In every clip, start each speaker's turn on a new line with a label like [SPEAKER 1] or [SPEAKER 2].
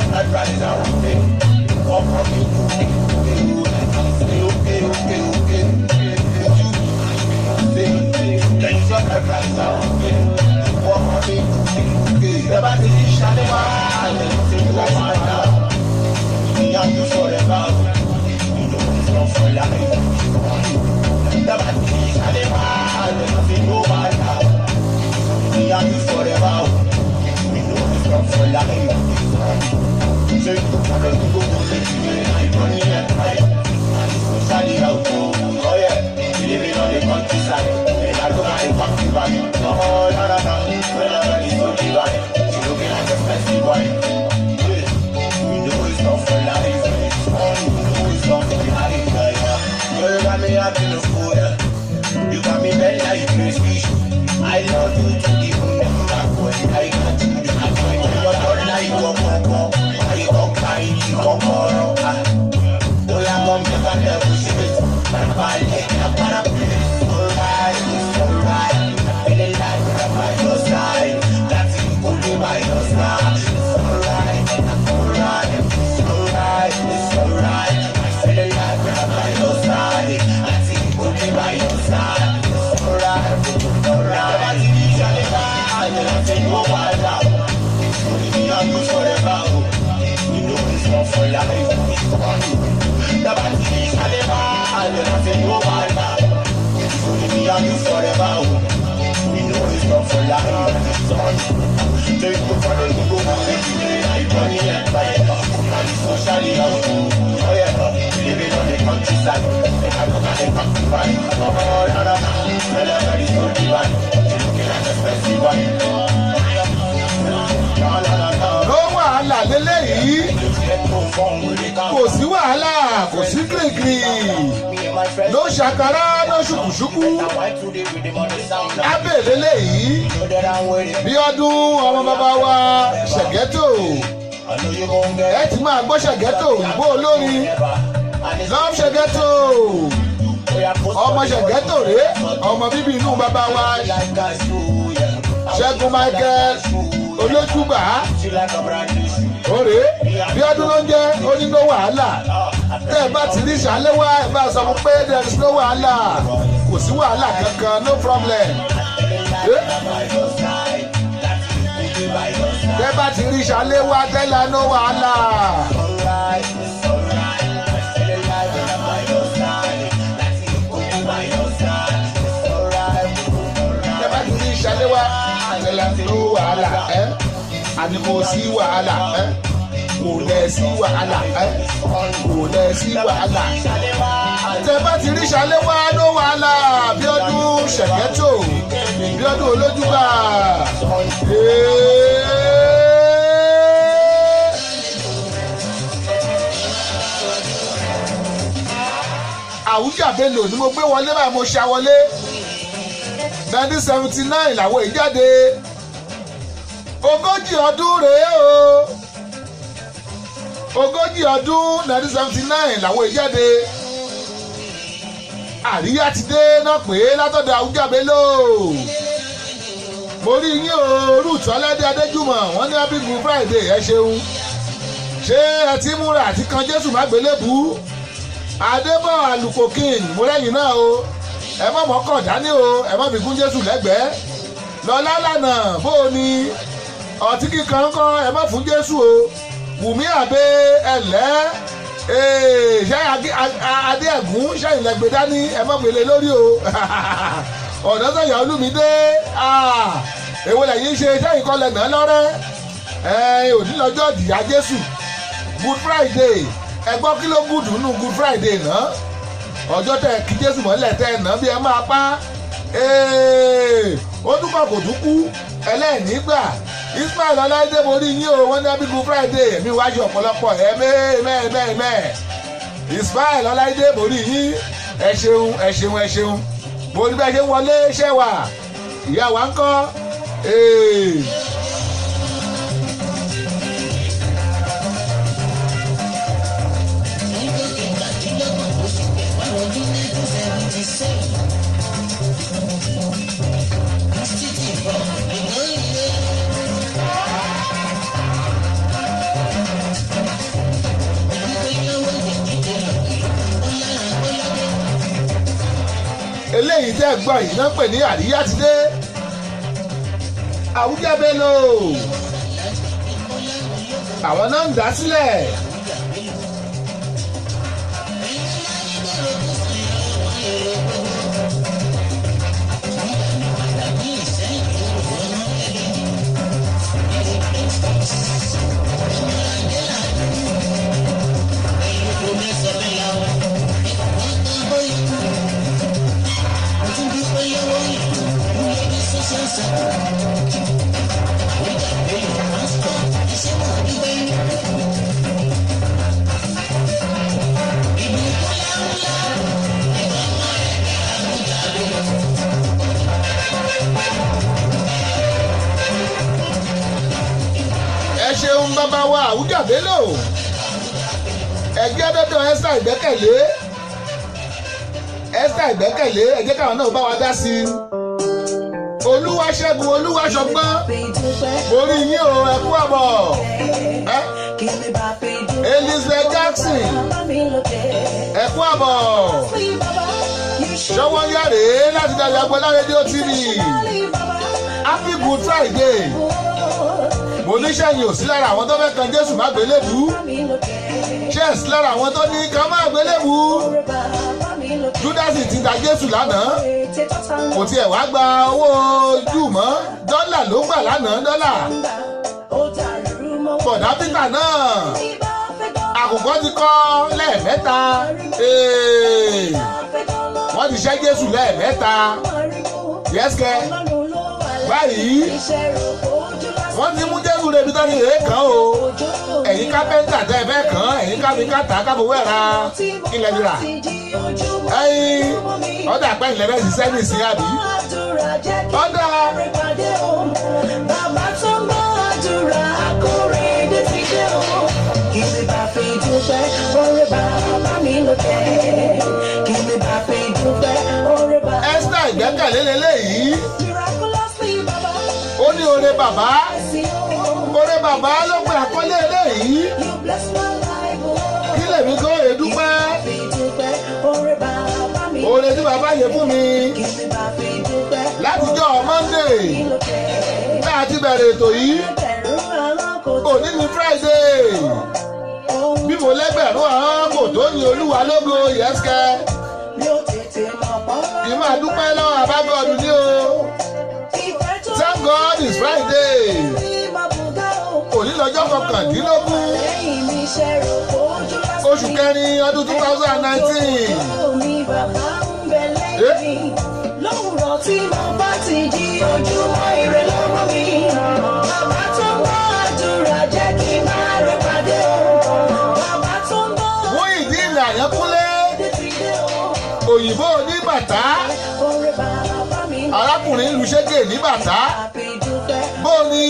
[SPEAKER 1] your blood rise out. Come from me. Okay. Then your blood rise out. Come from me. Never did you shine the wall. You rise my down. Me and you forever. You know it's not for life. Never did you shine the wall. You know my down. Me and you forever. We know it's not for life. Say, I don't go to the money and fight. Socially out. Oh yeah, living on the countryside. And I go my back to back. Oh, na. When I'm ready to be back. You looking like a fancy boy. We know it's not for life. We know it's not for life. You got me up in the food. You got me belly like you fish. I love you to give me back when I got you. I find your door like go. I don't kind you go. All I come to the never shit. My body ain't a parapet. Alright. Feeling like I'm by your side. That's it, only by your side. It's alright. I'm feeling like I'm by your side. That's it, only by your side. It's alright. You know it's not for life. The body is nothing over now. Only me and you forever. We know it's not for life. Take the money to go like money and fight. And it's socially out. Oh yeah, living on the countryside. And I come and back to fight. Oh, na. Everybody's so divine. Looking like a fancy boy.
[SPEAKER 2] No wàhálà lélẹ́yìí. Kò sí wàhálà, kò sí gírígírí. No ṣàkàrà, no ṣùkùṣùkù. Abẹ́ lélẹ́yìí. Bí ọdún ọmọ bàbá wa Ṣẹ̀gẹ́tò. Ẹ ti máa gbọ́ Ṣẹ̀gẹ́tò òyìnbó olórin. Love Ṣẹ̀gẹ́tò. Ọmọ Ṣẹ̀gẹ́tò rèé, ọmọ bíbí inú bàbá wa Ṣẹ́gun Michael Olójúbà. Òrè bí ọdún ló ń jẹ́ onínú wàhálà. Tẹ́ ẹ bá ti rí ìṣàlẹ̀ wá ẹ bá sọ fún pé there is no wàhálà. Kò sí wàhálà kankan, no problem. Tẹ́ ẹ bá ti rí ìṣàlẹ̀ wá tẹ́lá no wàhálà. Tẹ́ ẹ bá ti rí ìṣàlẹ̀ wá tẹ́lá no wàhálà. Àní kò sí wàhálà. Kò lẹ̀ sí wàhálà. Kò lẹ̀ sí wàhálà. Tẹ́ bá ti rí ìṣàlẹ̀ wá ló wàhálà. Bíọ́dún Ṣẹ̀gẹ́tò, Bíọ́dún Olójúbà. Àwùjá Bello ni mo gbé wọlé báyìí mo ṣá wọlé. 1979 làwọn ìjáde. Ogójì ọdún rèé o. Ogójì ọdún 1979 làwọn ìjáde. Àríyá ti dé náà pé látọ̀dọ̀ Àwùjá Bello. Mo rí yín o, Ruth Ọlẹ́dẹ́ Adéjùmọ̀, wọ́n ní Happy Good Friday, ẹ ṣeun. Ṣé ẹ ti múra àti kan Jésù mágbélébú? Adébọ̀ Àlùkò King, mo rẹ́yìn náà o. Ẹ má mọ́kàn dání o, ẹ má fi gún Jésù lẹ́gbẹ̀ẹ́. Lọ́lá lànà bó o ní. Ọtí kíkan kọ́ ẹ má fún Jésù o. Wùmí Àbẹ́ ẹ̀lẹ́. Ṣé Adé Ẹ̀gún ṣẹ́yìn lẹ́gbẹ̀ẹ́ dání ẹ má gbélé lórí o. Ọ̀dọ́sọ̀yà Olúmídé. Èwo lẹ́yìn ṣe ṣẹ́yìn kọ́ lẹ́nà lọ́rẹ́. Òní lọ́jọ́ ìdìyà Jésù. Good Friday. Ẹ gbọ́ kí ló gùdù nù Good Friday náà. Ọjọ́ tẹ̀ kí Jésù mọ́lẹ̀ tẹ̀ ná bí ẹ máa pa. Ó dúpọ̀ kò tún kú ẹlẹ́ẹ̀ní gbà. Ismail Ọláìdé mo rí yín o, wọ́n ní Happy Good Friday, èmi wájú ọ̀pọ̀lọpọ̀ ẹ̀mẹ́. Ismail Ọláìdé mo rí yín, ẹ ṣeun. Mo ní bẹ́ẹ̀ ṣe ń wọlé ṣẹ́ wà, ìyá wa ń kọ́. eléyìí tẹ́ gbọ́ yìí náà pè ní àríyá ti dé Àwùjá Bello àwọn náà ń dá sílẹ̀. ẹ ṣeun bàbá wa Àwùjá Bello ẹgbẹ́ dọ́dọ̀ Esther Ìgbẹ́kẹ̀lé ẹ jẹ́ káwọn náà bá wa dá sí i. Olúwaṣẹ́gun Olúwaṣọgbọ́n orí yín o ẹ kú àbọ̀ Elizabeth Jackson ẹ kú àbọ̀ ṣọwọ́n yàrá láti dájú Agbọ́lá rédíò TV Happy Good Friday. Mo ní sẹ́yìn ò sí lára àwọn tó fẹ́ kan Jésù má gbélébú ṣé ẹ̀ sí lára àwọn tó ní ká má gbélébú. Júdásì ti da Jésù lánàá kò tiẹ̀ wá gba owó jù mọ́ dọ́là ló gbà lánàá dọ́là. Bọ̀dá Peter náà àkùkọ ti kọ́ lẹ́ẹ̀mẹ́ta wọ́n ti ṣẹ́ Jésù lẹ́ẹ̀mẹ́ta yẹ́sẹ̀ báyìí wọ́n ti mú Jésù rebi tó ní rèé kàn o ẹ̀yin kápẹ́ńtà tẹ́ ẹ fẹ́ kàn ẹ̀yin káfíńkàtà káfíńwé ra ilẹ̀ nira ẹ̀yin ọ̀dà pẹ́ ìlẹ̀ bẹ́ẹ̀ ṣiṣẹ́ ní ìsìn àbí ọ̀dà. Bàbá tó ń bọ́ àdúrà kórè dé ti dé o kí ni bá fi dúpẹ́ oore bàbá mi lókè kí ni bá fi dúpẹ́ oore bàbá. Esther Ìgbẹ́kẹ̀lé lélẹ́yìí ó ní oore bàbá ló pe àkọlé eléyìí kí lèmi kó rè dúpẹ́ oore tí bàbá yẹ fún mi látijọ́ Monday náà ti bẹ̀rẹ̀ ètò yìí òní ni Friday bí mo lẹ́gbẹ̀rún àwọn kò tó yin Olúwa lógo yẹ́sẹ̀ kì í máa dúpẹ́ lọ́wọ́ àbágọ́dù ní o. Thank God it's Friday. Òní lọ́jọ́ 19 oṣù kẹrin ọdún 2019. Lówùrọ̀ tí mo bá ti jí ojúmọ́ ire lọ́wọ́ mi. Bàbá tó ń bọ́ àdúrà jẹ́ kí n máa rí pàdé o. Bàbá tó ń bọ́. Muyideen Àyànkúnlé òyìnbó ní bàtà arákùnrin lu ṣégè ní bàtá bó ni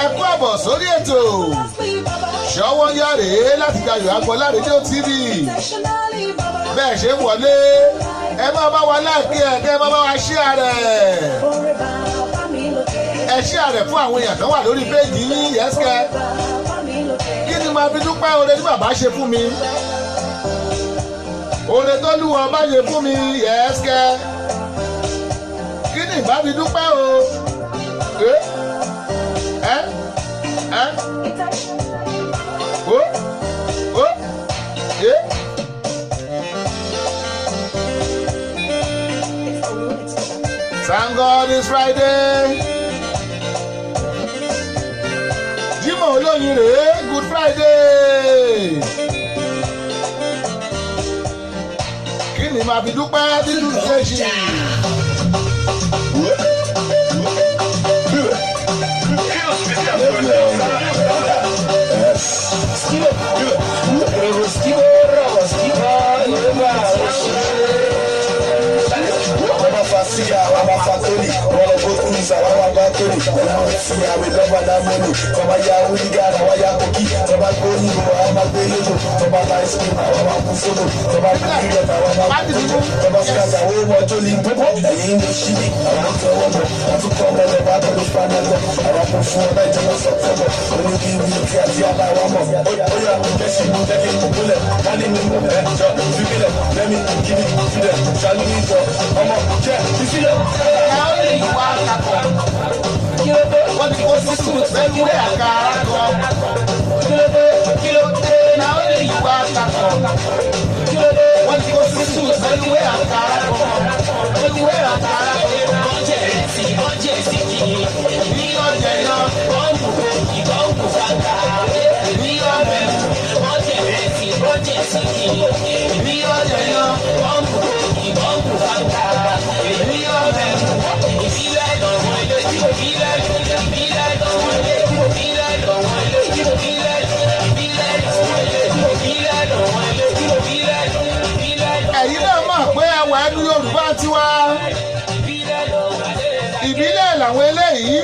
[SPEAKER 2] ẹ kú àbọ̀ sórí ètò ṣọwọ́ yàrá láti Dayọ̀ Agbọ́lá rédíò TV bẹ́ẹ̀ ṣe wọlé ẹ máa bá wa láàkí ẹ kẹ́ ẹ máa bá wa share rẹ̀ ẹ share rẹ̀ fún àwọn èèyàn kan wà lórí péjì yín yẹ́sẹ̀ kí ni máa fi dúpẹ́ oore tí bàbá ṣe fún mi oore tó lúwọ bá ṣe fún mi yẹ́sẹ̀ kí ni ìbá fi dúpẹ́ o Thank God it's Friday. Jímọ̀ olóyin rèé Good Friday. Kí ni màá fi dúpẹ́ nínú ìṣèṣì?
[SPEAKER 1] lóko tọba láìsí àwọn máa kú sódò tọba kíkẹ́ tàwọn máa kú sódò tọba síkàtà owó wọn tó lè gbogbo ẹ̀yìn ló ṣí ní àwọn tó wọ́n bọ̀ wọ́n tún kọ́ ọmọ ẹlẹ́bàá tó ló pa náà lọ àwọn kò fún ọba ìjọba sọ́kọ̀bọ̀ oníkì wíìkì àti aláwa mọ̀ ó yà kẹ́sì mú jẹ́ kí n kúlẹ̀ kálí mi mú ẹ̀ jọ fífilẹ̀ lẹ́mi kíni fílẹ̀ ṣàlù ní ìjọ ọmọ jẹ́ fífilẹ̀.
[SPEAKER 2] wọ́n ti kó sísú pẹ̀lú àkàrà kan. kí ló dé náà ó lè wá kakọ̀. wọ́n ti kó sísú pẹ̀lú àkàrà kan. pẹ̀lú àkàrà kan. ọjẹ́ sí kì í. ní ọjẹ́ náà bọ́ǹbù ìbọ̀ǹbù fàgbà. ní ọbẹ̀ ọjẹ́ sí kì í. ní ọjẹ́ náà bọ́ǹbù ìbọ̀ǹbù fàgbà. ní ọbẹ̀ ìfilẹ̀ lọ́wọ́ ilé tí mo fi lẹ́nu. ẹ̀yin náà mọ̀ pé ẹwà ẹnu Yorùbá tiwa ìbílẹ̀ làwọn eléyìí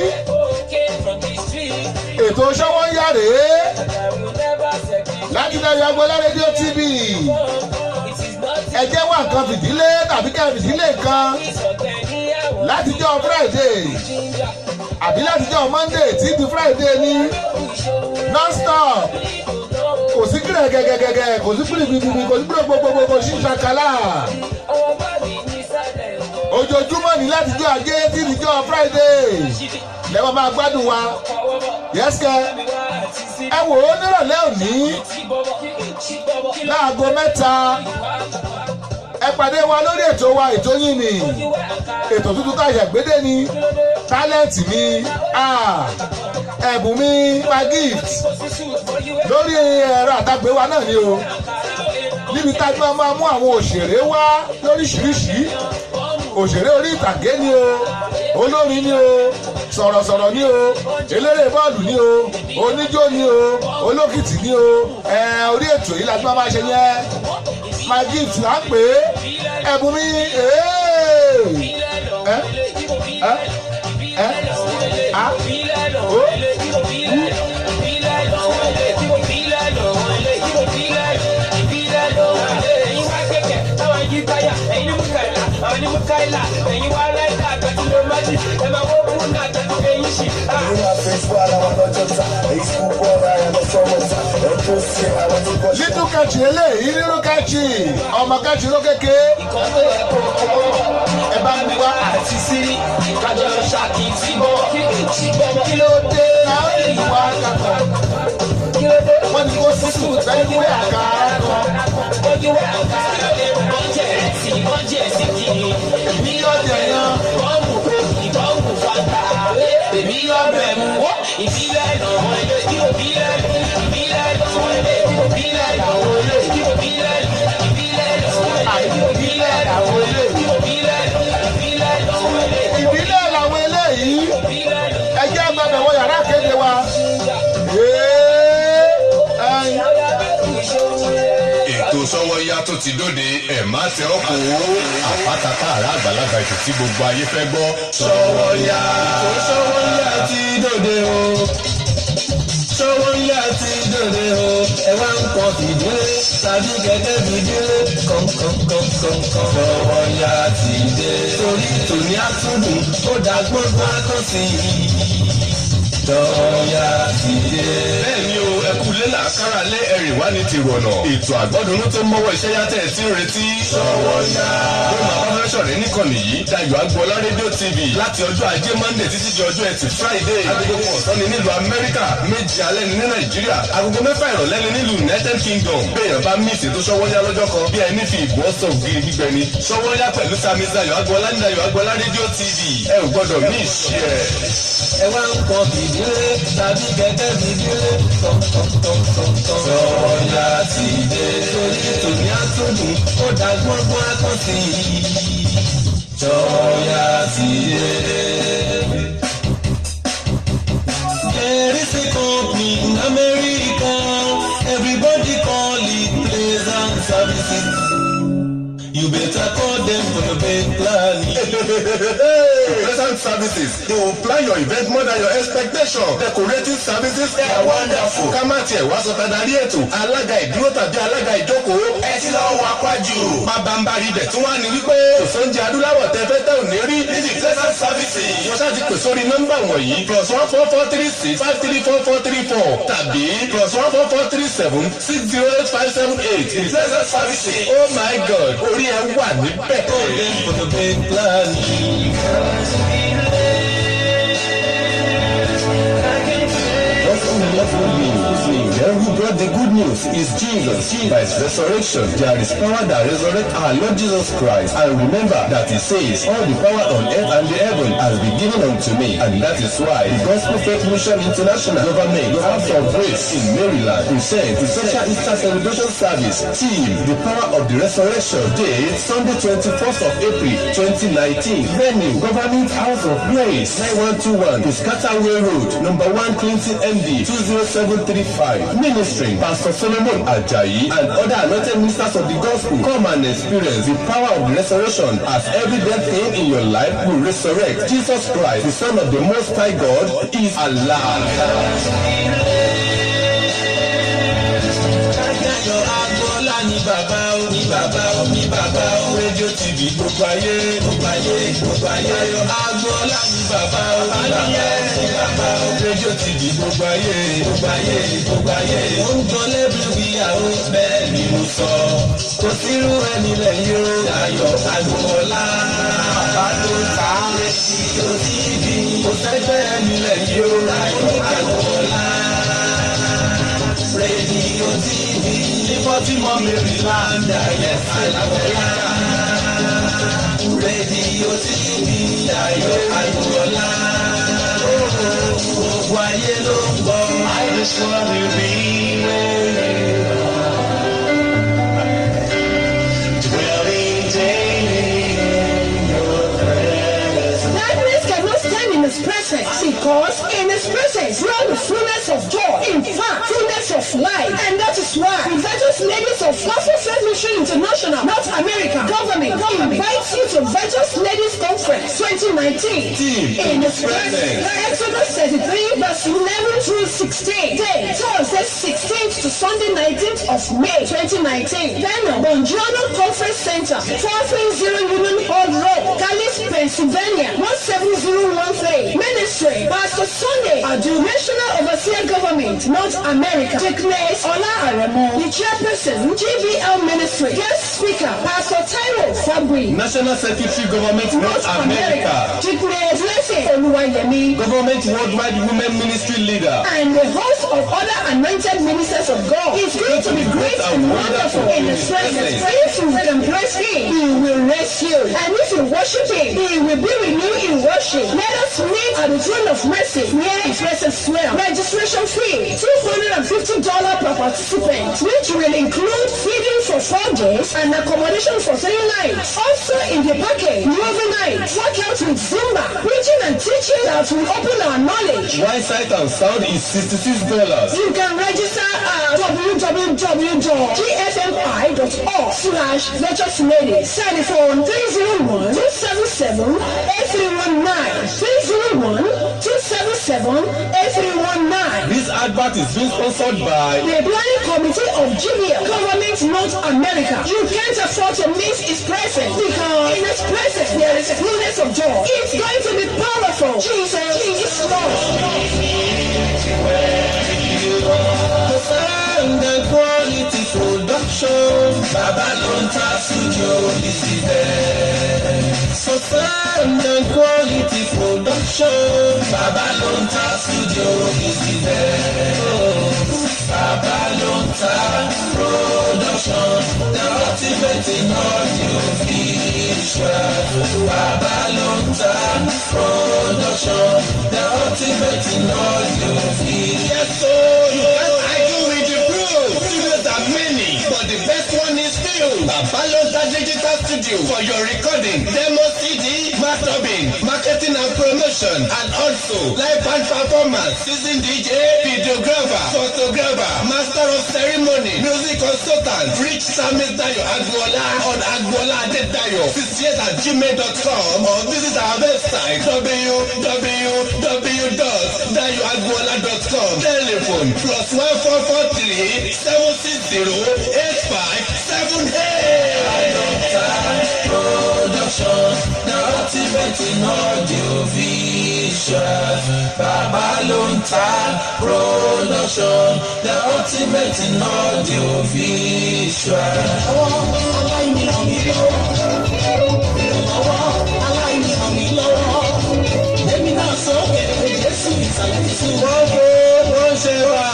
[SPEAKER 2] ètò Ṣówónyá rèé láti Dayọ̀ Agboola rédíò TV ẹ jẹ́ wá nǹkan fìdílé tàbí ká fìdílé nǹkan látijọ́ Friday àbí látijọ́ Monday tí di Friday ní non-stop kò sí kílẹ̀ gẹ́gẹ́gẹ́gẹ́ kò sí pírípírípí kò sí gbogbogbò kò sí ṣàkálà ojoojúmọ́ ní látijọ́ Ajé tí dijọ́ Friday lẹ́wọ́n máa gbádùn wa yẹ́sìkẹ́ ẹ wò ó nírọ̀lẹ́ òní láago 3 ẹ pàdé wa lórí ètò wa ètò yín ni ètò tuntun tá a ṣàgbédé ni tálẹ́ǹtì mi ẹ̀bùn mi my gift lórí ẹ̀rọ àtàgbé wa náà ni o níbi tá a ti máa mú àwọn òṣèré wá lóríṣiríṣi òṣèré orí ìtàgé ni o olórin ni o sọ̀rọ̀sọ̀rọ̀ ni o eléré bọ́ọ̀lù ni o oníjó ni o olókìtì ni o orí ètò yìí la ti máa ṣe yẹn my gift là ń pè é ẹ̀bùn mi Little Kachi eléyìí Little Kachi ọmọ Kachi ló kéke ẹ bá mi wá àti sírí kájọ lọ ṣáàkì tí bọ́ kí ló dé náà ó lè wá kakọ̀ wọ́n ní kó sísú pẹ̀lú àkàrà kan ọjẹ́ sí kì í bí ọjẹ́ náà ìbọ̀ǹbù fàgbà èmi ọbẹ̀ mu ìbílẹ̀ lọ́wọ́ ilé tí mo bílẹ̀ ìbílẹ̀ lọ́wọ́ ilé tí mo bílẹ̀ lọ́wọ́ ilé tí mo bílẹ̀ ìbílẹ̀ lọ́wọ́ ilé tí mo bílẹ̀ lọ́wọ́ ilé tí mo bílẹ̀ ìbílẹ̀ lọ́wọ́ ilé ìbílẹ̀ làwọn eléyìí ẹjẹ́ àgbàbẹ̀ wọ yàrá kéde wa.
[SPEAKER 3] Ètò Ṣówónyá tó ti dóde ẹ̀ má tẹ ọ́ kó àpáta káàrà àgbàlagbà ètò tí gbogbo ayé fẹ́ gbọ́. Ṣówónyá Ṣówónyá ti dóde o Ṣówónyá ti dóde o ẹ wá ń kọ́ fìdílé tàbí gẹ́gẹ́ fìdílé kọ̀ǹkọ̀ǹkọ̀ǹkọ̀ǹ. Ṣówónyá ti dé torí tòní àtúndùn ó dá gbogbo àkọsí Ṣówónyá ti dé. Bẹ́ẹ̀ni o ẹkú lélà kára lé ẹ̀rìn wá ní tìrọ̀nà. Ètò àgbọ́dúnú tó mọ́wọ́ iṣẹ́ yàtẹ̀ tí ń retí. Ṣówónyá. Ó máa bá fẹ́ ṣọ̀rẹ́ níkànnì yìí. Dayọ̀ Agboola rédíò TV láti ọjọ́ Ajé Monday títí di ọjọ́ Ẹtì Friday. Agogo kan ọ̀sán ni nílùú Amẹ́ríkà, 2 alẹ́ ni ní Nàìjíríà. Agogo 6 ìrọ̀lẹ́ ni nílùú United Kingdom. Béèyàn bá mí ìṣètò Ṣówónyá lọ́jọ́ kan bí ẹni fi ìbò ọ̀sán ògiri gbígbẹ ni. Ṣówónyá pẹ̀lú Sami Dayọ̀ Agboola ní Dayọ̀ Agboola rédíò TV. Ẹ ò gbọ́dọ̀ mí ìṣe ẹ̀. Ẹ wá ń kọ́ fìdílé tàbí gẹ́gẹ́ fìdílé kọ̀ǹkọ̀ǹkọ̀ǹkọ̀ǹ. Ṣówónyá ti dé torí tòní àtúndùn ó dá gbọ́ngbọ́n àkọsí. Ṣówónyá ti dé. There is a company in America, everybody call it Praise and Services. You better call them for the big plan. Present services. They will plan your event more than your expectation. Decorating services. They are wonderful. Kámátì ẹ̀ wá sọ tàdárí ètò. Alága ìdúró tàbí alága ìjókòó. Ẹ ti lọ wá pàjù. Bàbáǹbarì dẹ̀ tún wá ní wípé. Òsóúnjẹ adúláwọ̀ tẹ́fẹ́ tẹ́ ò ní rí. Ní the present services. Wọ́n ṣáà ti pè sórí nọ́mbà wọ̀nyí. +14436 5344434 tàbí +14437 608 578. The present services. Oh my God. Orí ẹ wà níbẹ̀. Ó lè fọdọ̀ bẹ́ẹ̀ plan. Then who brought the good news is Jesus. By his resurrection, there is power that resurrects our Lord Jesus Christ. And remember that he says, all the power on earth and the heaven has been given unto me. And that is why the Gospel Faith Mission International Government House of Grace in Maryland presents the Special Easter Celebration Service. Team, the power of the resurrection. Date, Sunday 21st of April 2019. Venue, Government House of Grace, 9121 Piscataway Road, number 1 Clinton MD 20735. Ministry, Pastor Solomon Ajayi and other anointed ministers of the gospel. Come and experience the power of the resurrection as every dead thing in your life will resurrect. Jesus Christ, the Son of the Most High God, is alive. Ní bàbá ó ní bàbá ó ní bàbá ó rédíò tv gbogbo ayé gbogbo ayé gbogbo ayé ayọ̀ agboola ní bàbá ó ní bàbá ó rédíò tv gbogbo ayé gbogbo ayé gbogbo ayé ó ń gbọ́ lẹ́bùrú ìyàwó bẹ́ẹ̀ ni mo sọ kò sírú ẹni lẹ́yìn ó ayọ̀ agboola bàbá tó ta rédíò tv kò sẹ́gbẹ́ ẹni lẹ́yìn ó ayọ̀ agboola rédíò tv. Baltimore, Maryland, yes, Alabama. Radio TV, Ayola. Oh, why you don't go? I just want to be where you are. Dwelling daily in your presence. Darkness cannot stand in his presence because in his presence dwell the fullness of joy. In fact, fullness of life. And that is why Virtuous Ladies of Gospel Faith Mission International, North America Government invites you to Virtuous Ladies Conference 2019 in the presence. Exodus 33 verse 11 through 16. Day, Thursday 16th to Sunday 19th of May 2019. Venue, Bongiorno Conference Center, 430 Union Hall Road, Calais, Pennsylvania, 17013. Ministry, Pastor Sunday, National Overseer Government, North America. Dickness Ola Aremo, the chairperson, GBL Ministry. Guest speaker, Pastor Tyro Fabri. National Secretary Government, North America.
[SPEAKER 2] Dickness Leslie Oluwayemi,
[SPEAKER 3] Government Worldwide Women Ministry Leader.
[SPEAKER 2] And the host of other anointed ministers of God is going to be great and wonderful in his presence. If you can praise him, he will raise you. And if you worship him, he will be with you in worship. Let us meet at the throne of mercy near his presence well. Registration fee, $250 per participant, which will include feeding for 4 days and accommodation for 3 nights. Also in the package, movie night, workout with Zumba, preaching and teaching that will open our knowledge.
[SPEAKER 3] One sight and sound is $66.
[SPEAKER 2] You can register at www.gfmi.org/Virtuous Ladies. Telephone 301-277-8319. 301-277-8319.
[SPEAKER 3] This advert is being sponsored by
[SPEAKER 2] the Planning Committee of GBL Government North America. You can't afford to miss his presence because in his presence there is a fullness of joy. It's going to be powerful. Jesus is Lord.
[SPEAKER 3] Sound and quality production. Babalonta Studio is there. So sound and quality production. Babalonta Studio is there. Babalonta Production, the ultimate in audio visual. Babalonta Production, the ultimate in audio visual. Yes, so you can't argue with the proof. Studios are many, but the best one is still Babalonta Digital Studio for your recording, demo CD, mastering, marketing and promotion, and also live band performance, seasoned DJ, videographer, photographer, master of ceremony, music consultant. Reach Samis Dayo Agboola on agboola.dayo68@gmail.com or visit our website www.dayoagboola.com. Telephone +1443 760 8578. Production, the ultimate in audio visual. Babalonta Production, the ultimate in audio visual. Wọ́n ṣe wà.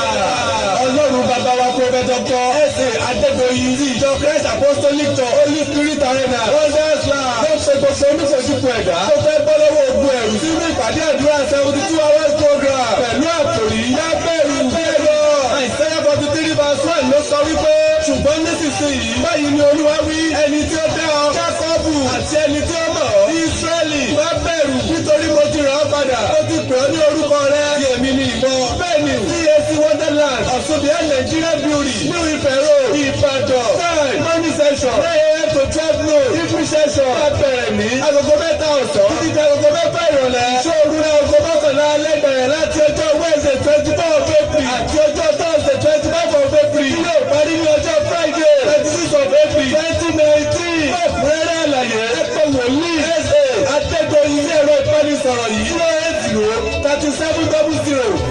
[SPEAKER 3] Ọlọ́run bàbá wa Prọfẹ̀tọ̀ Dr. S.A. Adédoyin sí ìjọ Christ Apostolic Church Holy Spirit Arena. Wọ́n ṣe ẹ̀sùn à. Wọ́n ṣe gbogbo oníṣèjúpọ̀ ẹ̀dá. Tó fẹ́ bọ́ lọ́wọ́ ogun ẹ̀rù sínú ìpàdé àdúrà 72 hours program. Pẹ̀lú àkòrí lábẹ́rù bẹ́ẹ̀rọ. Àìsẹ́yà 43:1 ló sọ wípé ṣùgbọ́n nísinsìnyí báyìí ni Olúwa wí ẹni tí ó dá ọ Jákọ́bù àti ẹni tí ó mọ̀ Ísírẹ́lì má bẹ̀rù nítorí mo ti rà ọ́ padà. Ó ti pè ọ́ ní orúkọ rẹ̀. Ti èmi ni ìwọ. Bẹ́ẹ̀ni CAC Wonderland Ọ̀ṣunbíà Nigeria Brewery New Ife Road Ìbàdàn. Time morning session 9 a.m. to 12 noon. Evening session á bẹ̀rẹ̀ ní agogo 3 ọ̀sán. Títí di agogo 4 ìrọ̀lẹ́. Ṣóòru ní agogo 11 alẹ́ bẹ̀rẹ̀ láti ọjọ́ Wednesday 24 of April àti ọjọ́ Thursday 25 of April. Ilé ìparí ní ọjọ́ Friday 26 of April 2019. Fún ẹ̀kúnrẹ́rẹ́ àlàyé ẹ̀pẹ̀ wòlíì S.A. Adédoyin ní ẹ̀rọ ìbánisọ̀rọ̀ yìí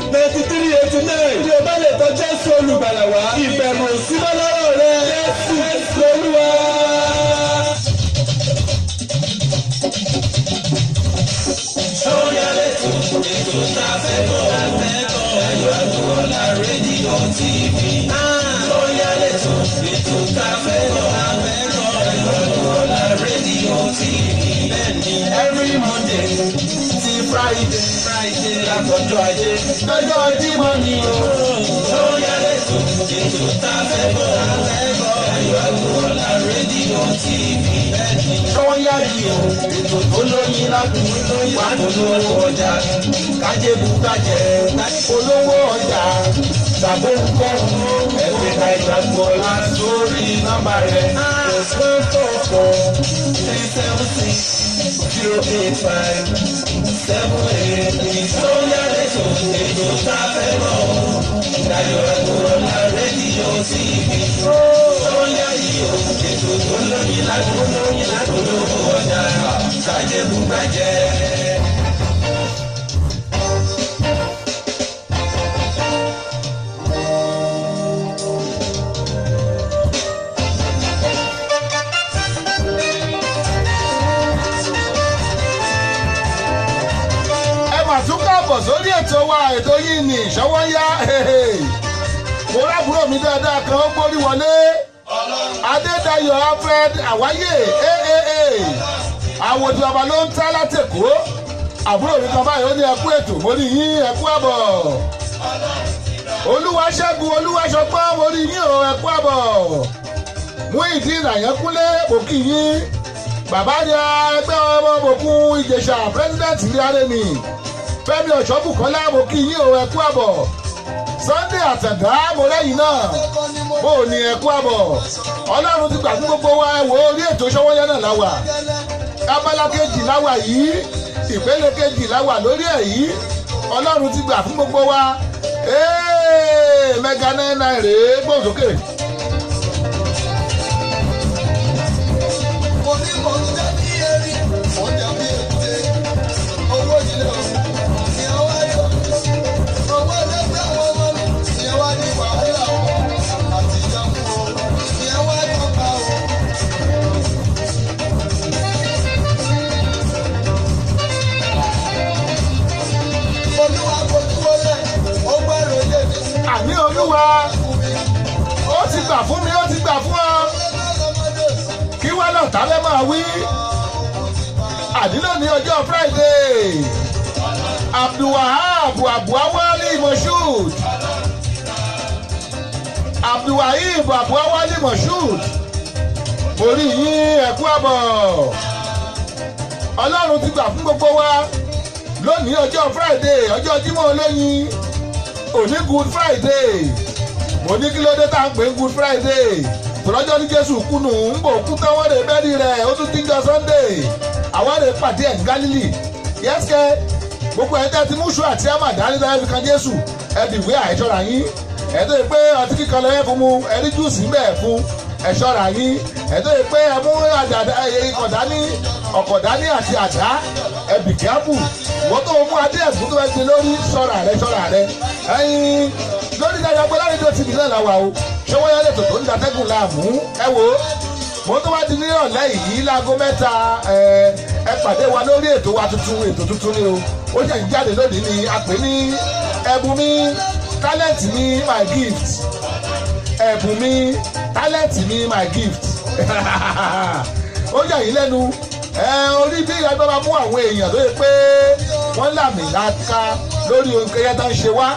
[SPEAKER 3] 080-3700-9389. Bí o bá lè tọ́ Jésù olùgbàlà wá, ìbẹ̀rù òsínmọ́ lọ́rọ̀ rẹ̀. Jésù lolúwa. Sórí àlejò ètò tá a fẹ́ bọ̀ Dayo Agboola rédíò TV. Sórí àlejò ètò tá a fẹ́ bọ̀ Dayo Agboola rédíò TV. Bẹ́ẹ̀ni every Monday ti Friday látọjọ́ ajé lọ́jọ́ Jímọ̀ ni o. Sórí àlejò ètò tá a fẹ́ bọ̀ Dayo Agboola rédíò TV. Bẹ́ẹ̀ni sọ́yà yìí o ètò tó lóyin ládùn wà polówó ọjà kájébù kájẹ polówó ọjà ṣàbóńkọ́ ẹgbẹ́ Dayo Agboola sórí nọ́mbà rẹ̀ +444-376-085-78. Sóyà lẹ́tọ̀ ètò tá a fẹ́ bọ̀ Dayo Agboola rédíò TV. Sóyà yìí o ètò tó lóyin ládùn polówó ọjà kájébù kájẹ.
[SPEAKER 2] Àtúnkàbọ̀ sórí ètò wa ètò yìí ní Ṣọ́wọ́nyá. Mo rábùrò mi dáadáa kan ó gbórí wọlé. Adédayọ̀ Alfred Àwáyé àwòdì ọba ló ń tá látẹ̀kọ́. Àbúrò mi kan báyìí ó ní ẹkú ètò mo rí yín ẹkú àbọ̀. Olúwaṣẹ́gun Olúwaṣọpọ́n mo rí yín o ẹkú àbọ̀. Muyideen Àyànkúnlé mo kí yín. Bàbá ni ẹgbẹ́ ọmọ òkun Ìjẹ̀ṣà president ilé arẹ́mi. Fẹ́mi Ọ̀ṣọ́bùkọ́lá mo kí yín o ẹkú àbọ̀. Sunday Àtàndá mo lẹ́yìn náà bó o ní ẹkú àbọ̀. Ọlọ́run ti gbà fún gbogbo wa ẹ wò orí ètò Ṣọ́wọ́nyá náà láwà. Abala kejì láwà yìí ìpele kejì láwà lórí ẹ̀ yìí. Ọlọ́run ti gbà fún gbogbo wa. Mega 99 rèé gbòǹsókè. Àní Olúwa ó ti gbà fún mi ó ti gbà fún ọ kí wá náà tálẹ́ máa wí. Àdínà ní ọjọ́ Friday Abdulwahab Abuawali Moshood Abdulwahib Abuawali Moshood orí yín ẹ̀kú àbọ̀. Ọlọ́run ti gbà fún gbogbo wa lónìí ọjọ́ Friday ọjọ́ Jímọ̀ olóyin òní Good Friday mo ní kí ló dé tá à ń pè Good Friday tọ́lọ́jọ́ ní Jésù kùnú ń bò kú tán wọ́n lè bẹ́ẹ̀rì rẹ̀ ó tún ti ń jọ Sunday àwọn lè pàdé ẹ̀ ní Galilee yẹ́sìkẹ́ gbogbo ẹ̀ tẹ́ ti mú ṣú àti àmà dání dáná fi kan Jésù ẹ bí ìwé àìṣọ́ra yín ẹ̀ tó yẹ pé ọtí kíkan lọ́yẹ́ fún mu ẹ rí júùsì ń bẹ̀ fún ẹ̀ṣọ́ra yín ẹ̀ tó yẹ pé ẹ mú ọkọ̀ dání àti àdá ẹ bì kíápù wọ́n tó mú adé ẹ̀gún tó fẹ́ gbé lórí ṣọ́ra rẹ ẹ̀yin lórí dáadáa pé láti tó ti bì náà làwà o ṣọwọ́ yẹn lè tòtò ń datẹ́gùn láàmú ẹ wo mo tó wá di ní ọ̀lẹ́ yìí láago 3 ẹ pàdé wa lórí ètò tuntun ni o ó jẹ́ ń jáde lónìí ni a pè ní ẹ̀bùn mi talent mi my gift ẹ̀bùn mi talent mi my gift ó yà yín lẹ́nu orí bí ìyàgbọ́ máa mú àwọn èèyàn tó yẹ pé wọ́n làmì láka lórí ohun kẹyẹ tó ń ṣe wá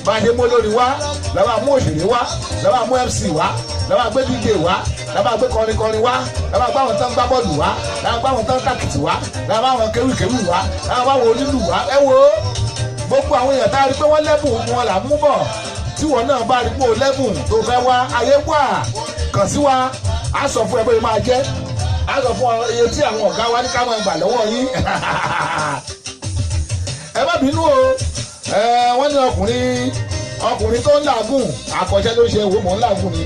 [SPEAKER 2] bá a ṣe mú olórí wá làwọn àmú òṣèré wá làwọn àmú MC wá làwọn àgbé DJ wá làwọn àgbé kọrin wá làwọn àgbé àwọn tó ń gbá bọ́ọ̀lù wá làwọn àgbé àwọn tó ń tàkìtì wá làwọn àwọn kéwìkéwì wá làwọn àwọn onílù wá ẹ wo gbogbo àwọn èèyàn tá a rí pé wọ́n lẹ́bùn wọn là ń mú bọ̀ tí wọn náà bá rí pé o lẹ́bùn tó fẹ́ wá ayé wà kàn sí wa á sọ fún ẹ bóyá máa jẹ́ á sọ fún iye tí àwọn ọ̀gá wa ní ká máa gbà lọ́wọ́ yín ẹ má bínú o wọ́n ní ọkùnrin tó ń làágùn àkọ́ṣẹ́ ló ṣe wò mọ́ ń làágùn ni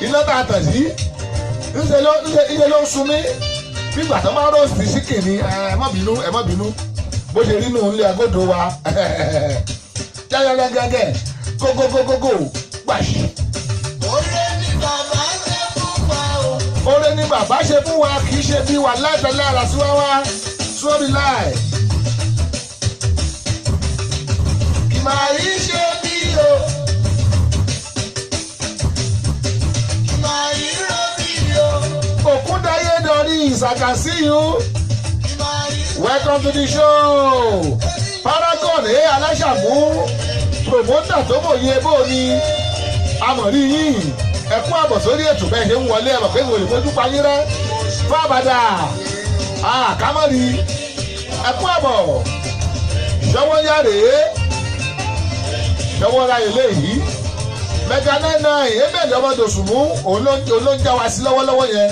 [SPEAKER 2] iná tá a tàn sí ńṣe ló ń sun mí nígbà tó máa rọ́ọ̀sì síkì ni ẹ má bínú bó ṣe rí nù ń lé agodo wa gẹ́gẹ́gẹ́gẹ́ gógógógógó gbàṣì. Oore ni bàbá ṣe fún wa kì í ṣe bí wà láìpẹ́lẹ́ ara sí wá sórí láì. Kì máa rí ṣe bí o. Kì máa rí rọ bí o. Òkúndayé dọ̀rí ìsàkàsí yìí. Welcome to the show. Paragon aláṣàmú promoter tó mòye bó ni amọ̀rí yìí ẹ̀kú àbọ̀ sórí ètò bẹ́ẹ̀ ṣe ń wọlé ẹ̀mọ̀ pé ìwòlè fojú payín rẹ́ fábàdà àkámọ́rí ẹ̀kú àbọ̀ ṣọwọ́ yá rèé ṣọwọ́ ra ilé yìí mẹ́ga 99 ebèlè ọmọdòsùnmú olóúnjẹ wa sí lọ́wọ́lọ́wọ́ yẹn.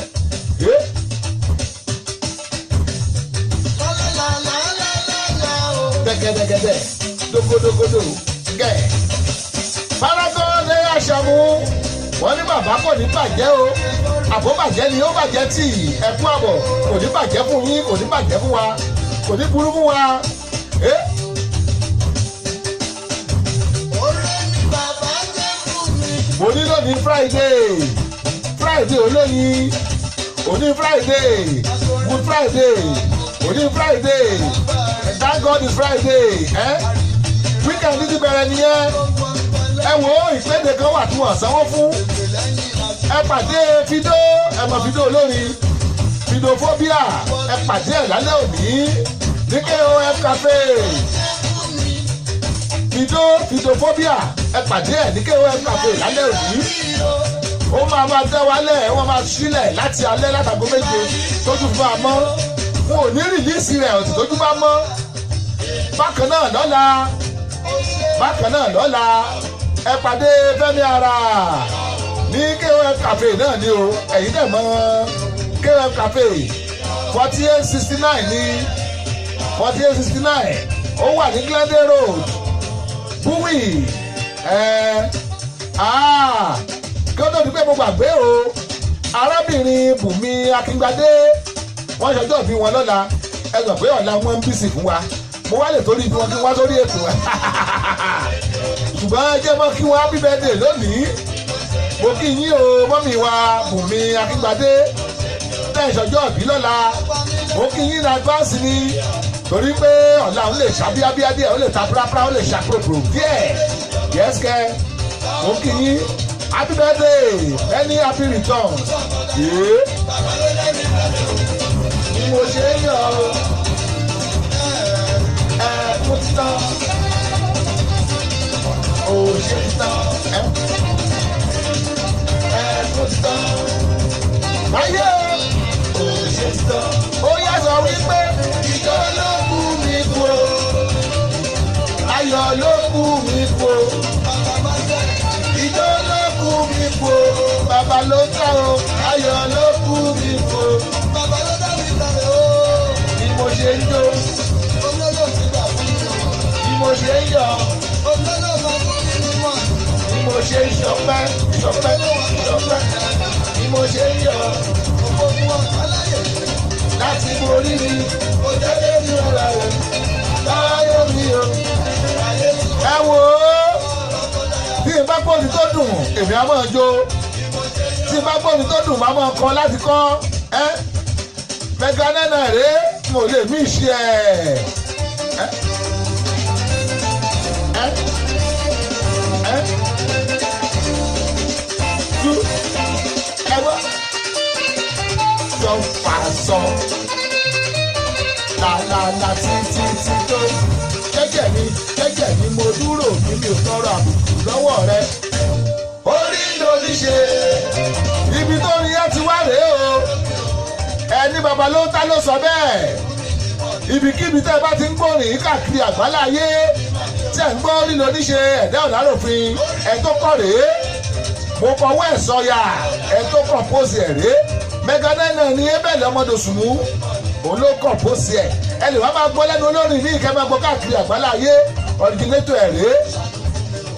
[SPEAKER 2] Dẹ́gẹ́dẹ́gẹ́dẹ́ dogodogodo gẹ̀. Paragon aṣàmú wọ́n ní bàbá kò ní bàjẹ́ o àbó bàjẹ́ ni ó bàjẹ́ tì ẹ̀kú àbọ̀ kò ní bàjẹ́ fún yín kò ní bàjẹ́ fún wa kò ní burú fún wa. mo ní lónìí Friday olóyin òní Friday Good Friday òní Friday thank God it's Friday weekend ti bẹ̀rẹ̀ nìyẹn ẹ wo ìpèdè kan wà tí wọ́n sanwó fún ẹ pàdé Fido ẹ mọ̀ Fido olórin Fidophobia ẹ pàdé ẹ̀ lálẹ́ òní ní KOF Cafe Fidophobia ẹ pàdé ẹ̀ ní KOF Cafe lálẹ́ òní ó máa dẹ́ wálẹ̀ wọ́n máa sílẹ̀ láti alẹ́ látago 7 tójú fún àmọ́ wọn ò ní rìlíìsì rẹ̀ ọ̀tí tójú bá mọ́ bákan náà lọ́la ẹ pàdé Fẹ́mi Ara ní KOF Cafe náà ni o ẹ̀yin dẹ̀ mọ̀ KOF Cafe 4869 ní 4869 ó wà ní Glendale Road Buwi kí ó tó di pé mo gbàgbé o arábìnrin Bùnmi Akíngbadé wọ́n ṣọjọ́ bí wọn lọ́la ẹ gbọ́ pé ọ̀la wọn ń bísí fún wa mo wá lè torí bí wọn kí wọ́n sórí ètò ṣùgbọ́n ẹ jẹ́ mọ́ kí wọ́n happy birthday lónìí mo kí yín o mọ́mì wa Bùnmi Akíngbadé bẹ́ẹ̀ ṣọjọ́ bí lọ́la mo kí yín ní advance ni torí pé ọ̀la òun lè ṣàbíyábíyá díẹ̀ ó lè ta púrápúrá ó lè ṣàpòròpòrò díẹ̀ yẹ́sìkẹ́ mo kí yín happy birthday many happy returns. Mo ṣe é yọ mo ti tán o ṣe ti tán mo ti tán ayé o ṣe ti tán ó yá sọ wípé ìjọ ló kú mi kú o ayọ̀ ló kú mi kú o ìjọ ló bàbá ló tọ́ o ayọ̀ ló kú mi kò.
[SPEAKER 1] bàbá ló dá mi kalẹ̀ o.
[SPEAKER 2] bí mo ṣe ń jó.
[SPEAKER 1] olólò ti gbà fún mi o.
[SPEAKER 2] bí mo ṣe ń yọ̀.
[SPEAKER 1] olólò máa fún mi ní mọ̀.
[SPEAKER 2] bí mo ṣe ń ṣọpẹ́ ṣọpẹ́ ṣọpẹ́. bí mo ṣe ń yọ̀.
[SPEAKER 1] òfò fún ọ̀tá láyè.
[SPEAKER 2] láti borí mi.
[SPEAKER 1] kò jẹ́ lé mi ọ̀la rẹ̀.
[SPEAKER 2] láyọ̀ mi o. ẹ wò ó. tí n bá gbóni tó dùn èmi á máa jó. tí n bá gbóni tó dùn máa máa kọ láti kọ́. Mega Nine Nine rèé mo lè mí ṣe ẹ̀. Ẹwọ́ sọ fà sọ làlàlà títí tó jẹ́jẹ́ mi mo dúró mi ò tọrọ àbùkù lọ́wọ́ rẹ. Orí lórí ṣe ibi tó ní ẹ ti wá rèé o ẹni bàbá ló ta ló sọ bẹ́ẹ̀ ibikíbi tẹ́ ẹ bá ti ń gbórin káàkiri àgbáláyé tẹ́ ń gbọ́ lílo níṣe ẹ̀dá ọ̀dàròfin ẹ̀ tó kọ̀ rèé mo kọ̀wé ẹ̀ sọ̀yà ẹ̀ tó kọ̀pọ̀sì ẹ̀ rèé Mega Nine Nine ní ebèlè ọmọdòsùnmù òun ló kọ̀pọ̀sì ẹ̀ ẹ lè wá máa gbọ́ lẹ́nu olórin ní ìkẹ́ máa gbọ́ káàkiri àgbáláyé ọ̀rìgìnétọ̀ ẹ̀ rèé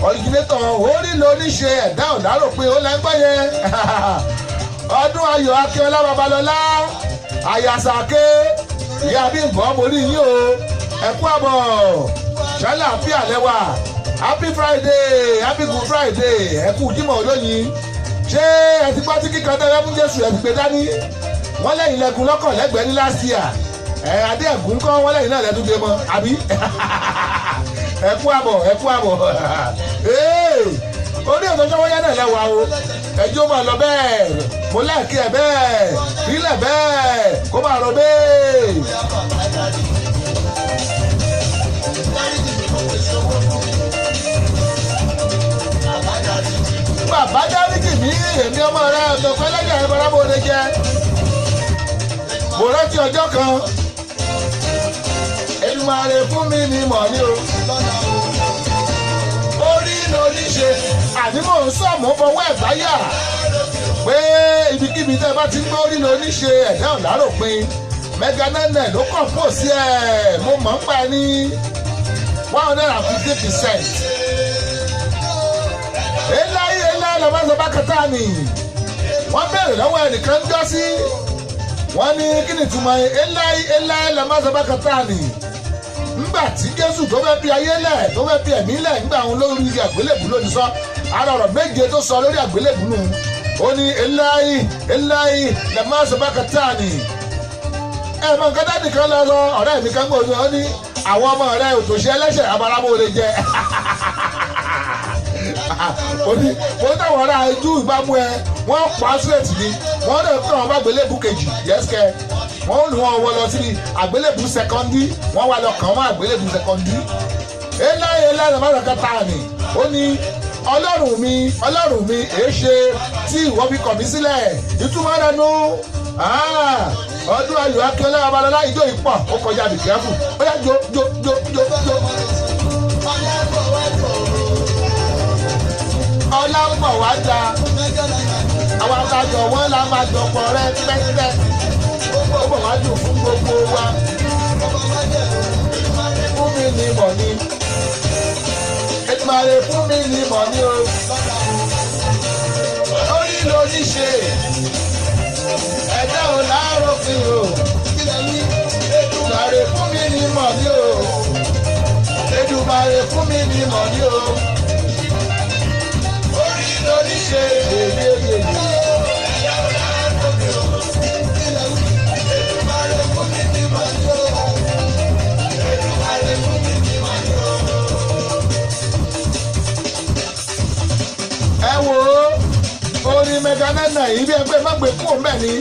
[SPEAKER 2] ọ̀rìgìnétọ̀ orí lo níṣe ẹ̀dá ọ̀dàròfin ó lẹ́gbọ́ yẹn ọdún ayọ̀ akínọlá babalọ́lá àyàsàké ìyá Bímbọ́ mo rí yín o ẹ kú àbọ̀ ṣálà bí àlẹ́wà happy friday happy good friday ẹ kú jímọ̀ olóyin ṣé ẹ ti gbọ́ tí kíkan tẹ́lẹ̀ fún jésù ẹ ti gbé dání wọ́n lẹ́yìn lẹ́gùn lọ́kàn lẹ́gbẹ̀ẹ́ ní last year adé ẹ̀gún kọ́ wọ́n lẹ́yìn náà lẹ́dún gbé mọ́ àbí ẹ kú àbọ̀ orí ètò ìjọba yẹn náà lẹ́wà o ẹjọ́ máa lọ bẹ́ẹ̀ mo lẹ́ẹ̀kí ẹ̀ bẹ́ẹ̀ ilẹ̀ bẹ́ẹ̀ kó máa rọ bẹ́ẹ̀. bàbá dáríjì mí èmi ọmọ rẹ ọ̀dọ̀pẹ́ lẹ́yìn ẹ̀ bọ́lá bó lè jẹ́ mo rántí ọjọ́ kan Èdùmàrè fún mi ní mọ̀ ní o orí lórí ṣe àní mò ń sọ̀mù fọwọ́ ẹ̀ báyà pé ibikíbi tẹ́ bá ti ń gbọ́ orí lórí ṣe ẹ̀dá ọ̀làròpin Mega Nine Nine ló kàn pọ̀ sí ẹ̀ mo mọ̀ ń pa ní 150%. eláyé lọ́mọ sọ bá kẹta ni wọ́n bẹ̀rẹ̀ lọ́wọ́ ẹnìkan jọ́ sí wọ́n ní kí ni túmọ̀ eláyé lọ́mọ sọ bá kẹta ni ńgbà tí Jésù tó fẹ́ bí ayé lẹ̀ tó fẹ́ bí ẹ̀mí lẹ̀ ńgbà òun lórí àgbélébù lónìí sọ ara ọ̀rọ̀ méje tó sọ lórí àgbélébù nù ó ní eláyé lọ́mọ sọ bá kẹta ni ẹ̀mọ̀ nǹkan dáàdì kan lọ sọ ọ̀rẹ́ mi kan gbòòrò ó ní àwọn ọmọ rẹ òtòṣe ẹlẹ́ṣẹ̀ abaramó lè jẹ mo táwọn ará ojú ìbámu ẹ wọ́n pa sílẹ̀tì ni wọ́n lè kọ́ àwọn àgbélébù kejì yẹ́sìkẹ́ wọ́n lù wọ́n wọ lọ sí àgbélébù sẹ́kọ́ndì wọ́n wá lọ kàn wọ́n àgbélébù sẹ́kọ́ndì eláyé lọ́mọ kẹta ni ó ní ọlọ́run mi èé ṣe tí ìwọ fi kọ̀ mí sílẹ̀ ìtumọ̀ rẹ̀ nù ọdún ayọ̀ akínọlá babalọ́lá ìjọ ìpọ̀ ó kọjá bìkẹ́fù ó yá jó. ọlá ń bọ̀ wá da àwọn àtàjọ wọn la máa jọpọ̀ rẹ pẹ́pẹ́ ó bọ̀ wá dùn fún gbogbo wa fún mi ní mọ̀ ni Èdùmàrè fún mi ní mọ̀ ni o orí lórí ṣe ẹ̀dá ò láàárọ̀ fi o Èdùmàrè fún mi ní mọ̀ ni o Èdùmàrè fún mi ní mọ̀ ni o orí lórí ṣe yeyeyeye. ẹ̀dá ò láàárọ̀ fi o Èdùmàrè fún mi ní mọ̀ ni o Èdùmàrè fún mi ní mọ̀ ni o. ẹ wo orin Mega Nine Nine yìí bí ẹgbẹ́ má gbé kúrò mbẹ́ ni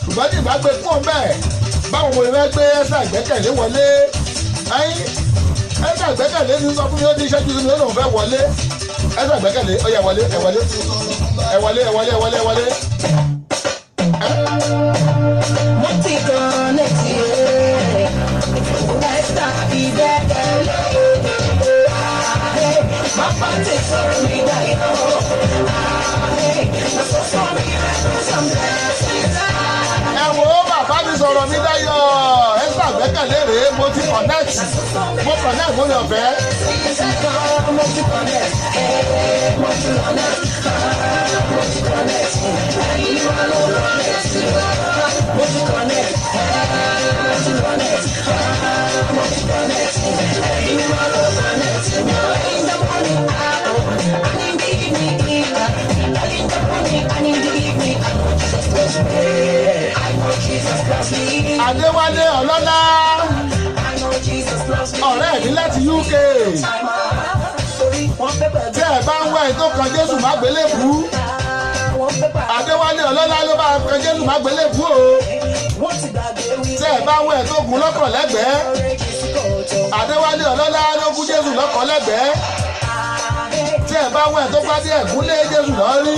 [SPEAKER 2] ṣùgbọ́n tí ìbá gbé kúrò mbẹ́ báwo mo fẹ́ gbé Esther Ìgbẹ́kẹ̀lé wọlé Esther Ìgbẹ́kẹ̀lé ti sọ fún mi ó ti ṣẹ́jú sí mi ó lòun fẹ́ wọlé Esther Ìgbẹ́kẹ̀lé ó yá wọlé
[SPEAKER 4] mo ti kàn létí Esther Ìgbẹ́kẹ̀lé má bá ti sọ̀rọ̀ mi dáyọ̀.
[SPEAKER 2] mo ti connect mo connect mo yàn fẹ́. Adéwálé Ọlọ́lá ọ̀rẹ́ mi láti UK tí ẹ bá ń wá ètò kan Jésù má gbélébùú Adéwálé Ọlọ́lá ló bá kan Jésù má gbélébùú o tí ẹ bá ń wá ètò ògùn lọ́kọ̀ lẹ́gbẹ̀ẹ́ Adéwálé Ọlọ́lá ló gún Jésù lọ́kọ̀ lẹ́gbẹ̀ẹ́ tí ẹ bá ń wá ètò gbádé ẹ̀gún lé Jésù lórí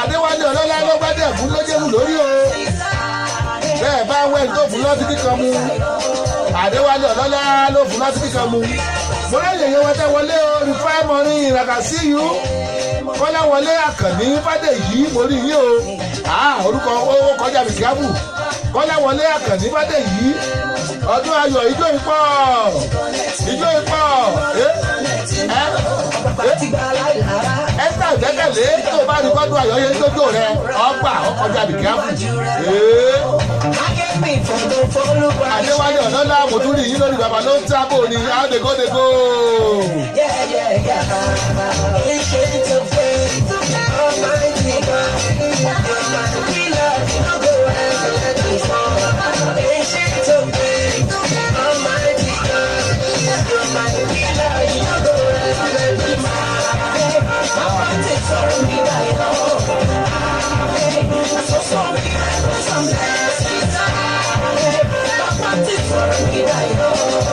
[SPEAKER 2] Adéwálé Ọlọ́lá ló gbádé ẹ̀gún lé Jésù lórí o bẹ́ẹ̀ bá ń wá ètò ògùn lọ́tí kíkan mu Adéwálé Ọlọ́lá ló fún láti kíkan mu mo lẹ́yìn èyí wọ́n tẹ́ wọlé o Refine Money ìràkà sí yìí Kọ́lá wọlé Àkànní Fádèyí mo rí yín o orúkọ owó kọjá bìkíábù Kọ́lá wọlé Àkànní Fádèyí ọdún ayọ̀ ijó ìpọ̀ ẹ́sítà ìgbẹ́kẹ̀lé tó bá rí gbọ́dọ̀ ayọ̀ yẹn tójó rẹ ọgbà ọkọjá bìkíábù Adéwálé Ọlọ́lá mo tún rí yín lórí bàbá ló ń tábò ní àdégódégó.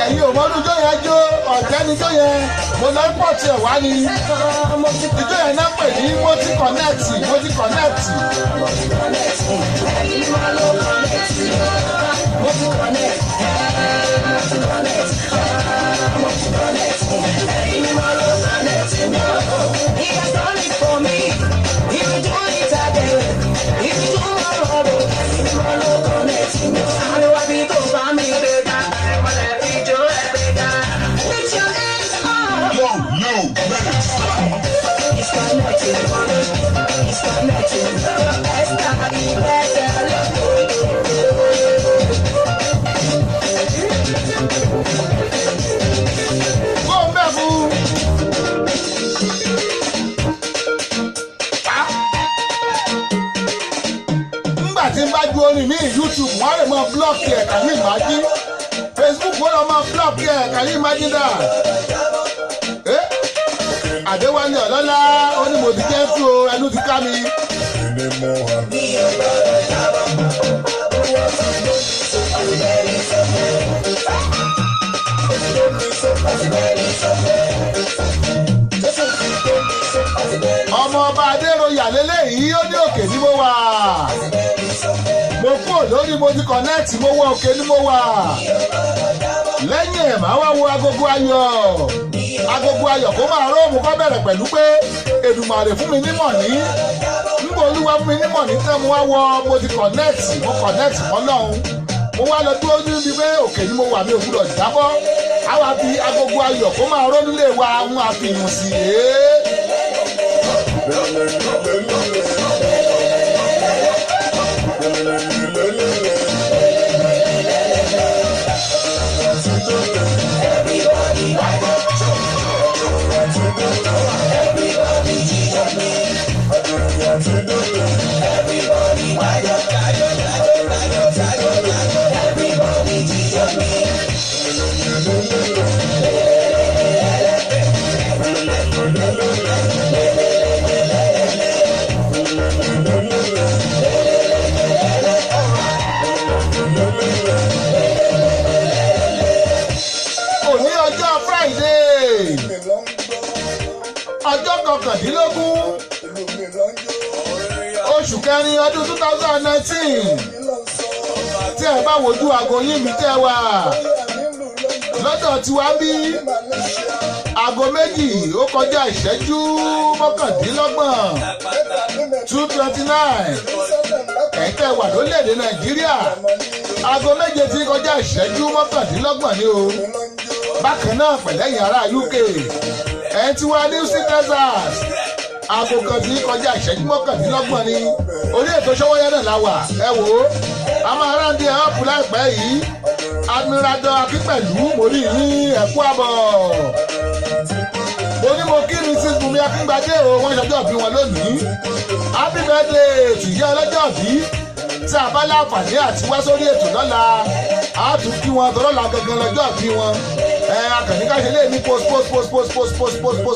[SPEAKER 2] Ẹ̀yin ò mọ́dún jó yẹn jó ọ̀jẹ́ni jó yẹn mo lọ pọ̀ tiẹ̀ wá ní ìjó yẹn náà pè ní mo ti connect. YouTube wọ́n lè máa blọ́ọ̀kì ẹ̀ can you imagine Facebook wọ́n lè máa blọ́ọ̀kì ẹ̀ can you imagine that. Adéwálé Ọlọ́lá ó ní mo ti jẹ́ fún o ẹnu ti ká mi. Ọmọ ọba Adéroyà lélẹ́yìí ó ní òkè ní mo wà. Mo kúrò lórí mo ti kọ̀nẹ́ẹ̀tì mo wọ òkè ní mo wà. Lẹ́yìn ẹ̀ máa wá wo agogo ayọ̀ kó máa róòmù kó bẹ̀rẹ̀ pẹ̀lú pé Èdùmàrè fún mi nímọ̀ ní nígbà Olúwa fún mi nímọ̀ ní tẹ́ mo wá wọ mo ti kọ̀nẹ́ẹ̀tì mọ́ lọ́hùn mo wá lọ dúró níbi pé òkè ni mo wà mi ò gbúdọ̀ jábọ́ àwa fi agogo ayọ̀ kó máa ró nílé wa ń àfihàn sí ọjọ́ kọkàndínlógún oṣù kẹrin ọdún 2019 tí ẹ bá wojú aago yín mi tẹ́ wà lọ́dọ̀ tiwa bí aago méjì ó kọjá ìṣẹ́jú mọ́kàndínlọ́gbọ̀n 2:29 ẹ̀tẹ́ wà lórílẹ̀‐èdè Nàìjíríà aago méje tí kọjá ìṣẹ́jú mọ́kàndínlọ́gbọ̀n ni o bákan náà pẹ̀lẹ́yìn ará UK ẹ̀ tí wá ní Houston Texas aago kan tí kọjá ìṣẹ́jú mọ́kàndínlọ́gbọ̀n ni orí ètò Sówónyá náà la wà ẹ wò ó a máa ráńdí ẹ̀ ọ́pù láìpẹ́ yìí Admiral Akínpẹ̀lú mo rí yín ẹ̀kú àbọ̀ mo ní mo kí Mrs. Bùnmi Akíngbadé o wọ́n ṣọjọ́ bí wọn lónìí happy birthday tìyẹ́ ọlọ́jọ́ bí tí a bá láǹfààní àti wá sórí ètò lọ́la a tún kí wọn tọ́lọ́la gangan lọ́jọ́ bí wọn akànníkàṣe lè ní post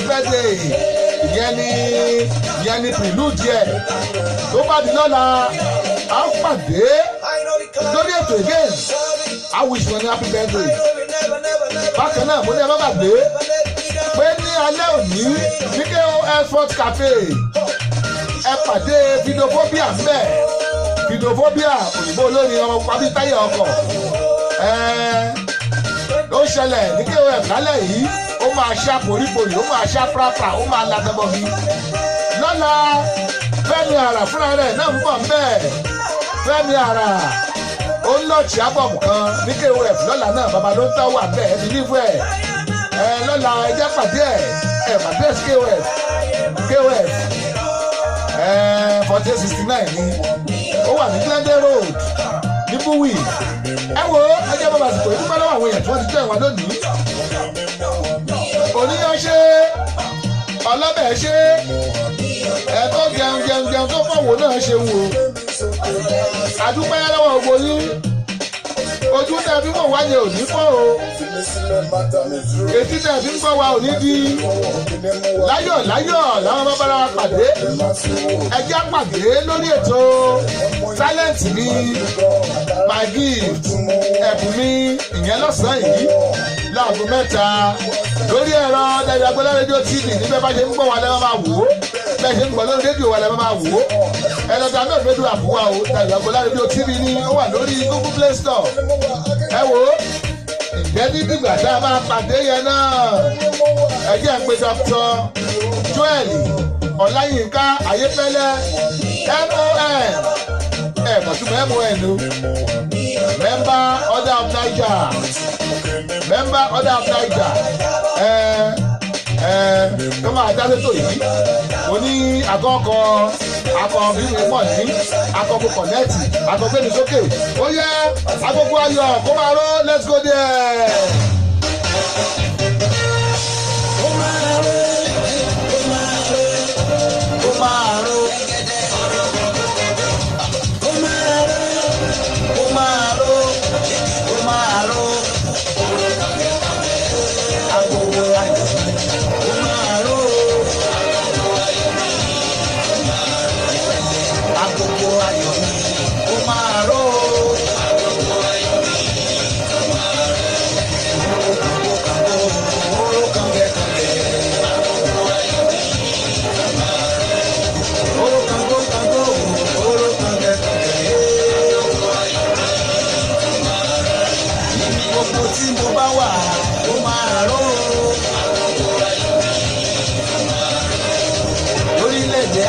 [SPEAKER 2] birthday ìyẹn ni prelude yẹ tó bá di lọ́la a ń pàdé lórí ètò again I wish wọn ní happy birthday bákan náà mo ní ẹ má gbàgbé pé ní alẹ́ òní ní KOS Sport Cafe ẹ pàdé Videophobia mbẹ Videophobia òyìnbó olórin ọmọ pàbí táyà ọkọ̀ ó ṣẹlẹ̀ ní KOS lálẹ́ yìí ó máa ṣá poríporí ó máa ṣá prapra ó máa latẹ́bọ̀ mi lọ́la Fẹ́mi Àrà fúnra rẹ̀ náà ń bọ̀ mbẹ́ Fẹ́mi Àrà ó ń lọ́ọ̀tì ábọ̀mù kan ní KOS lọ́la náà bàbá ló ń tọ́ wà bẹ́ẹ̀ ẹ̀ nílífù ẹ̀ lọ́la ẹjẹ́ pàdé ẹ̀ pàdé KOS 1469 ni ó wà ní Glendale Road ní Buwi ẹ wo ẹjẹ́ bàbá àsìkò yìí dúpẹ́ lọ́wọ́ àwọn èèyàn tí wọ́n ti jẹ́ ìwọ̀n lónìí oníyan ṣe ọlọ́bẹ̀ ṣe ẹ̀tọ́ jẹun tó fọ̀wọ́ náà ṣe wò àdúpẹ́ lọ́wọ́ ògbó yín ojú tẹ̀ bí mò ń wáyé òní fọ́ o etí tẹ̀ bí ń gbọ́ wa òní di láyọ̀ làwọn bá bára wa pàdé ẹjẹ́ pàdé lórí ètò talent mi my gift ẹ̀bùn mi ìyẹn lọ́sàn-án yìí láago 3 lórí ẹ̀rọ Dayọ̀ Agboola rédíò TV níbẹ̀ bá ṣe ń gbọ́ wa lẹ́wọ́n máa wò ó bẹ́ẹ̀ ṣe ń gbọ́ lórí rédíò wa lẹ́wọ́n máa wò ó ẹlọ́dà náà rédíò àbúwá o Dayọ̀ Agboola rédíò TV ni ó wà lórí Google Play Store ẹ wò ó ìjẹ́ ní dìgbà tá a máa pàdé yẹn náà ẹ jẹ́ ń pe Dr. Joel Ọláyínká Ayéfẹ́lẹ́ MON mọ̀túmọ̀ MON o member order of Niger tó máa dá sétò yìí mo ní àkọ́kọ́ akọ̀bíwé mọ̀ ní akọ̀bù kọ̀nẹ́ẹ̀tì akọ̀gbẹ́mi sókè ó yẹ agogo ayọ̀ kó máa ró let's go there. Ó máa ró.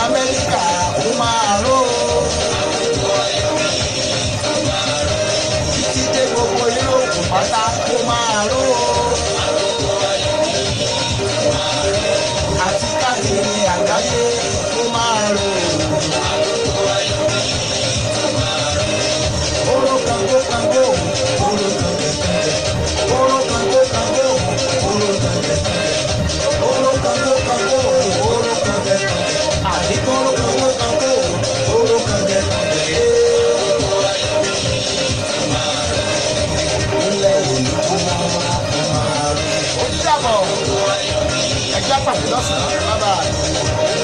[SPEAKER 2] Amẹ́ríkà ó máa ró títí dé gbogbo Yúróòpù pátá ó máa ró àti káàkiri àgbáyé ó máa ró oró kango kango oró kango oró kango kango oró kango oró kango kango oró kango àdìkọ́rọ́ kango kango oró kango ilẹ̀ olùkọ́ ó dàbọ̀ ẹgbẹ́ pàdé lọ́sàn-án bye bye.